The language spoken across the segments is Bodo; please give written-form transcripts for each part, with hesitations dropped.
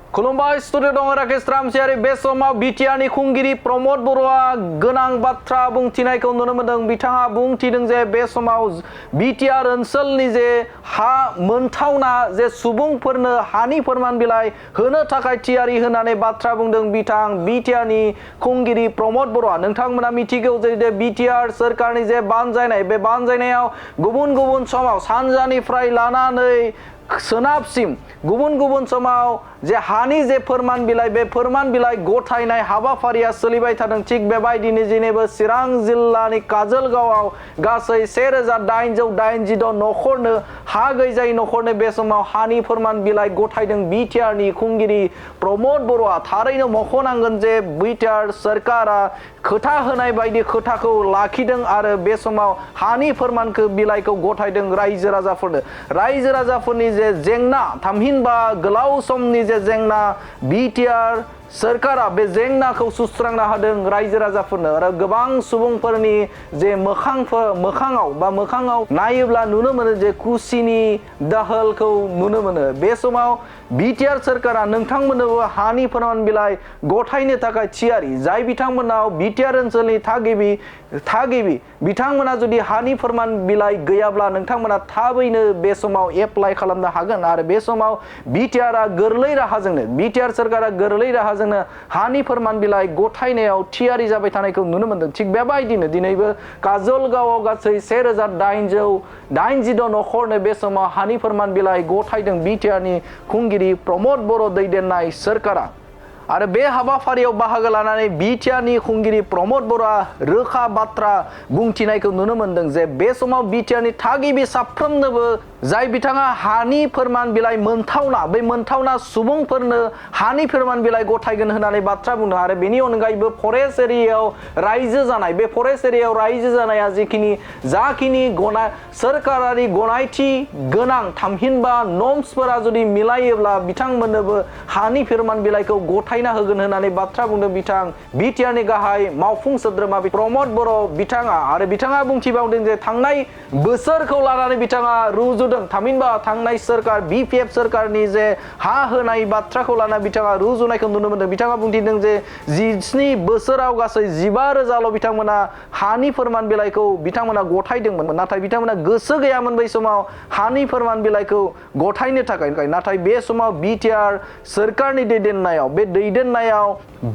खुलुमबाय स्टुडियो दङ राकेश रामसियारि बे समाव बिटिआरनि खुंगिरि प्रमद बर'आ गोनां बाथ्रा बुंथिनायखौ नुनो मोनदों। बिथाङा बुंथिदों जे बे समाव बिटिआर ओनसोलनि जे हा मोनथावना जे सुबुंफोरनो हानि फोरमान बिलाइ होनो थाखाय थियारि होनानै बाथ्रा बुंदों बिटिआरनि खुंगिरि प्रमद बर'आ। नोंथांमोना मिथिगौ जे बिटिआर सरकारनि जे बानजायनाय बे बानजायनायाव गुबुन गुबुन समाव सानजानिफ्राय लानानै सोनाबसिम गुबुन गुबुन समाव जे हानि जे फोरमान बिलाइ बे फोरमान बिलाइ गथायनाय हाबाफारिया सोलिबाय थादों। थिग बेबायदिनो जेनेबा चिरां जिल्लानि काजलगावआव गासै 1886 नखरनो हा गैजायै नखरनो बे समाव हानि फोरमान बिलाइ गथायदों बिटिआरनि खुंगिरि प्रमद बर'आ। थारैनो मख'नांगोन जे बिटिआर सरकारा खोथा होनाय बायदि खोथाखौ लाखिदों आरो बे समाव हानि फोरमानखौ बिलाइखौ गथायदों रायजो राजाफोरनि जे जेंना थामहिनबा गोलाव समनि जे जेंना बिटिआर सरकारा बे जेंनाखौ सुस्रांना होदों रायजो राजाफोरनो आरो गोबां सुबुंफोरनि जे मोखाङाव नायोब्ला नुनो मोनो जे खुसिनि दाहालखौ नुनो मोनो। बे समाव बिटिआर सरकारा नोंथांमोननोबो हानि फोरमान बिलाइ गथायनो थाखाय थियारि। जाय बिथांमोनाव बिटिआर ओनसोलनि थागिबि बिथांमोना जुदि हानि फोरमान बिलाइ गैयाब्ला नोंथांमोना थाबैनो बे समाव एप्लाइ खालामनो हागोन आरो बे समाव बिटिआर सरकारा गोरलै राहाजोंनो हानि फोरमान बिलाइ गथायनायाव थियारि जाबाय थानायखौ नुनो मोनदों। थिग बेबायदिनो दिनैबो काजलगावआव गासै 1886 नखरनो बे समाव हानि फोरमान बिलाइ गथायदों बिटिआरनि खुंगिरि प्रमद बर' दैदेननाय सरकारा। आरो बे हाबाफारियाव बाहागो लानानै बिटिआरनि खुंगिरि प्रमद बर'आ रोखा बाथ्रा बुंथिनायखौ नुनो मोनदों जे बे समाव बिटिआरनि थागिबि साफ्रोमनोबो जाय बिथाङा हानि फोरमान बिलाइ मोनथावना सुबुंफोरनो हानि फोरमान बिलाइ गथायगोन होननानै बाथ्रा बुंदों। आरो बेनि अनगायैबो फरेस्ट एरियायाव रायजो जानाय बे फरेस्ट एरियायाव रायजो जानाया जाखिनि सरकारारि गनायथि गोनां थामहिनबा नर्म्सफोरा जुदि मिलायोब्ला बिथांमोननोबो हानि फोरमान बिलाइखौ गथायना होगोन होननानै बाथ्रा बुंदों बिटिआरनि गाहाय मावफुं सोद्रोमा प्रमद बर' बिथाङा। आरो बिथाङा बुंथिबावदों जे थांनाय बोसोरखौ लानानै बिथाङा रुजुदों थामहिनबा थांनाय सरकार बिपिएफ सरकारनि जे हा होनाय बाथ्राखौ लाना बिथाङा रुजुनायखौ नुनो मोनदों। बिथाङा बुंथिदों जे 17 बोसोराव गासै 15,000ल' बिथांमोना हानि फोरमान बिलाइखौ बिथांमोना गथायदोंमोन। नाथाय बिथांमोना गोसो गैयामोन बै समाव हानि फोरमान बिलाइखौ गथायनो थाखाय। नाथाय बे समाव बिटिआर सरकारनि दैदेननायाव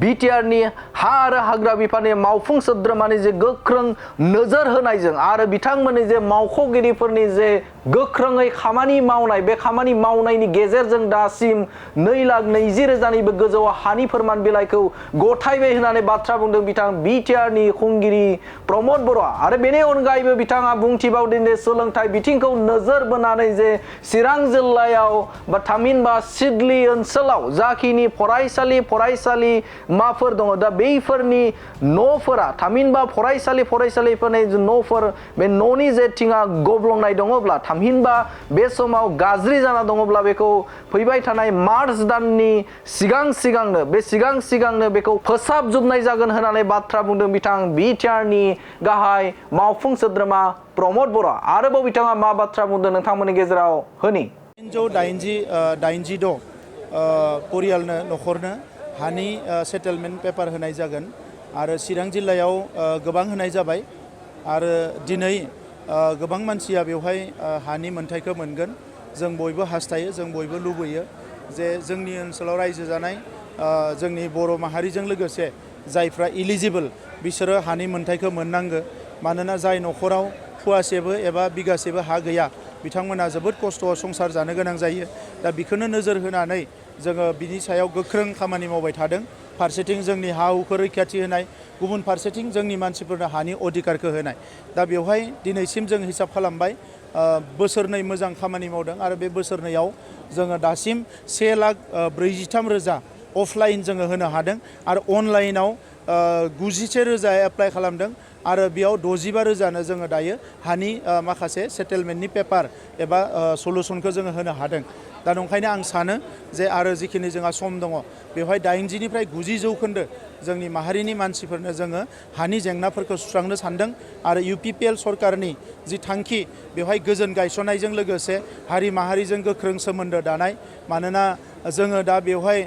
बिटिआरनि हा आरो हाग्रा बिफाननि मावफुं सोद्रोमानि जे गोख्रों नोजोर होनायजों आरो बिथांमोननि जे मावख'गिरिफोरनि जे गोख्रोङै खामानि मावनाय बे खामानि मावनायनि गेजेरजों दासिम 2,20,000निबो गोजौआव हानि फोरमान बिलाइखौ गथायबाय होननानै बाथ्रा बुंदों बिटिआरनि खुंगिरि प्रमद बर'आ। आरो बेनि अनगायैबो बिथाङा बुंथिबावदों जे सोलोंथाइ बिथिंखौ नोजोर बोनानै जे चिरां जिल्लायाव बा थामहिनबा सिडली ओनसोलाव जाखिनि फरायसालिमाफोर दङ दा बैफोरनि न'फोरा थामहिनबा फरायसालिफोरनि न'फोर बे न'नि जे थिङा गब्लंनाय दङब्ला थामहिनबा बे समाव गाज्रि जाना दङब्ला बेखौ फैबाय थानाय मार्च दाननि सिगांनो बेखौ फोसाबजोबनाय जागोन होननानै बाथ्रा बुंदों बिटिआरनि गाहाय मावफुं सोद्रोमा प्रमद बर'। आरोबाव बिथाङा मा बाथ्रा बुंदों नोंथांमोननि गेजेराव होनि 386 परियालनो नखरनो हानि सेटेलमेन्ट पेपार होनाय जागोन आरो चिरां जिल्लायाव गोबां होनाय जाबाय आरो दिनै गोबां मानसिया बेवहाय हानि मोनथायखौ मोनगोन। जों बयबो हास्थायो, जों बयबो लुबैयो जे जोंनि ओनसोलाव रायजो जानाय जोंनि बर' माहारिजों लोगोसे जायफ्रा इलिजिबोल बिसोरो हानि मोनथायखौ मोननांगो। मानोना जाय नखराव फुवासेबो एबा बिगासेबो हा गैया बिथांमोना जोबोद खस्थ'आव संसार जानो गोनां जायो। दा बेखौनो नोजोर होनानै जोङो बिनि सायाव गोख्रों खामानि मावबाय थादों। फारसेथिं जोंनि हा हुखौ रैखाथि होनाय, गुबुन फारसेथिं जोंनि मानसिफोरनो हानि अधिकारखौ होनाय। दा बेवहाय दिनैसिम जों हिसाब खालामबाय बोसोरनै मोजां खामानि मावदों आरो बे बोसोरनैयाव जोङो दासिम 1,43,000 अफलाइन जोङो होनो हादों आरो अनलाइनाव 91,000 एप्लाइ खालामदों आरो बेयाव 65,000नो जोङो दायो हानि माखासे सेटेलमेन्टनि पेपार एबा सलुसनखौ जोङो होनो हादों। दा नंखायनो आं सानो जे आरो जिखिनि जोंहा सम दङ बेवहाय 80निफ्राय 90% जोंनि माहारिनि मानसिफोरनो जोङो हानि जेंनाफोरखौ सुस्रांनो सानदों आरो UPPL सरकारनि जि थांखि बेवहाय गोजोन गायसननायजों लोगोसे हारि माहारिजों गोख्रों सोमोन्दो दानाय मानोना जोङो दा बेवहाय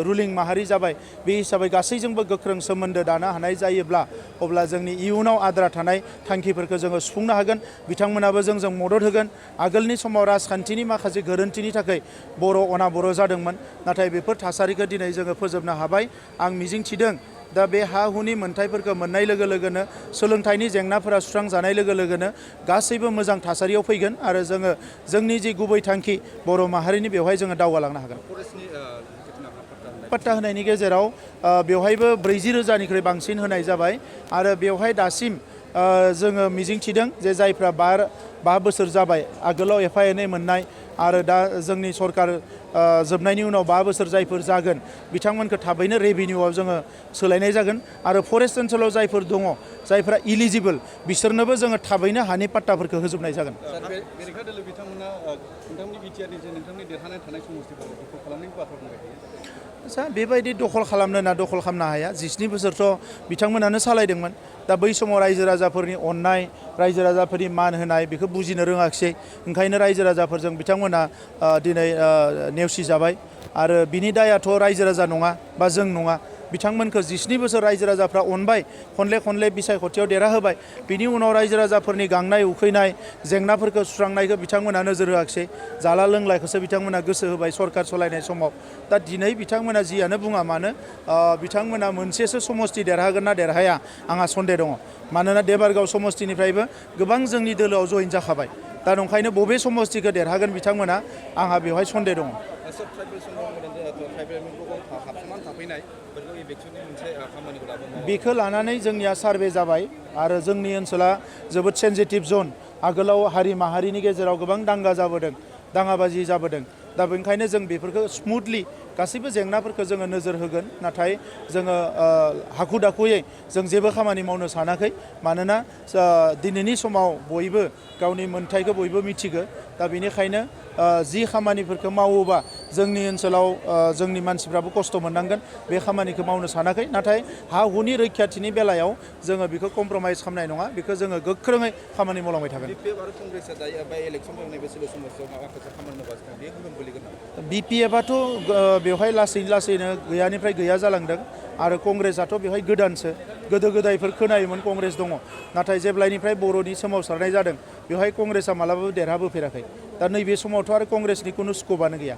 रुलिं माहारि जाबाय बे हिसाबै गासैजोंबो गोख्रों सोमोन्दो दानो हानाय जायोब्ला अब्ला जोंनि इयुनाव आद्रा थानाय थांखिफोरखौ जोङो सुफुंनो हागोन बिथांमोनाबो जोंजों मदद होगोन आगोलनि समाव राजखान्थिनि माखासे गोरोन्थिनि थाखाय बर' अनाबर' जादोंमोन नाथाय बेफोर थासारिखौ दिनै जोङो फोजोबनो हाबाय आं मिजिंथिदों दा बे हा हुनि मोन्थायफोरखौ मोननाय लोगो लोगोनो सोलोंथाइनि जेंनाफोरा सुस्रांजानाय लोगो लोगोनो गासैबो मोजां थासारियाव फैगोन आरो जोङो जोंनि जि गुबै थांखि बर' माहारिनि बेवहाय जोङो दावगालांनो हागोन पाट्टा होनायनि गेजेराव बेवहायबो 40,000निख्रुइ बांसिन होनाय जाबाय आरो बेवहाय दासिम जोङो मिजिंथिदों जे जायफ्रा 5 बोसोर जाबाय आगोलाव एफा एनै मोननाय आरो दा जोंनि सरकार जोबनायनि उनाव 5 बोसोर जायफोर जागोन बिथांमोनखौ थाबैनो रेभिनिउआव जोङो सोलायनाय जागोन आरो फरेस्ट ओनसोलाव जायफोर दङ जायफ्रा इलिजिबोल बिसोरनोबो जोङो थाबैनो हानि पाट्टाफोरखौ होजोबनाय जागोन बेरेखा दोलो बिथांमोना नोंथांनि बिटिआरनि जे नोंथांनि देरहानाय थानाय समस्थिफोरखौ दखल खालामनायनि बाथ्रा बुंबाय थायो आच्छा बेबायदि दखल खालामनो ना दखल खालामनो हाया 17 बोसोरथ' बिथांमोनानो सालायदोंमोन दा बै समाव रायजो राजाफोरनि अननाय रायजो राजाफोरनि मान होनाय बेखौ बुजिनो रोङाखिसै ओंखायनो रायजो राजाफोरजों बिथांमोना दिनै नेवसिजाबाय आरो बिनि दायाथ' रायजो राजा नङा बा जों नङा बिथांमोनखौ 17 बोसोर रायजो राजाफ्रा अनबाय खनले बिसायख'थियाव देरहाहोबाय बिनि उनाव रायजो राजाफोरनि गांनाय उखैनाय जेंनाफोरखौ सुस्रांनायखौ बिथांमोना नोजोर होआखिसै जाला लोंलायखौसो बिथांमोना गोसो होबाय सरकार सालायनाय समाव दा दिनै बिथांमोना जियानो बुङा मानो बिथांमोना मोनसेसो समस्ति देरहागोन ना देरहाया आंहा सन्देह दङ मानोना देबारगाव समस्तिनिफ्रायबो गोबां जोंनि दोलोआव जइन जाखाबाय दा नंखायनो बबे समस्तिखौ देरहागोन बिथांमोना आंहा बेवहाय सन्देह दङ बेखौ लानानै जोंनिया सार्भे जाबाय आरो जोंनि ओनसोला जोबोद सेन्सिटिभ जन आगोलाव हारि माहारिनि गेजेराव गोबां दांगा जाबोदों दाङाबाजि जाबोदों दा बेनिखायनो जों बेफोरखौ स्मुथलि गासैबो जेंनाफोरखौ जोङो नोजोर होगोन नाथाय जोङो हाखु दाखुयै जों जेबो खामानि मावनो सानाखै मानोना दिनैनि समाव बयबो गावनि मोन्थायखौ बयबो मिथिगौ दा बेनिखायनो जि खामानिफोरखौ मावोबा जोंनि ओनसोलाव जोंनि मानसिफ्राबो खस्थ' मोननांगोन बे खामानिखौ मावनो सानाखै नाथाय हा हुनि रैखाथिनि बेलायाव जोङो बेखौ कमप्रमाइज खालामनाय नङा बेखौ जोङो गोख्रोङै खामानि मावलांबाय थागोन BPF-आथ' बेवहाय लासैनो गैयानिफ्राय गैया जालांदों आरो कंग्रेसआथ' बेवहाय गोदानसो गोदो गोदायफोर खोनायोमोन कंग्रेस दङ नाथाय जेब्लानिफ्राय बर'नि सोमावसारनाय जादों बेवहाय कंग्रेसआ मालाबाबो देरहाबोफेराखै दा नैबे समावथ' आरो कंग्रेसनि खुनु स्क'पआनो गैया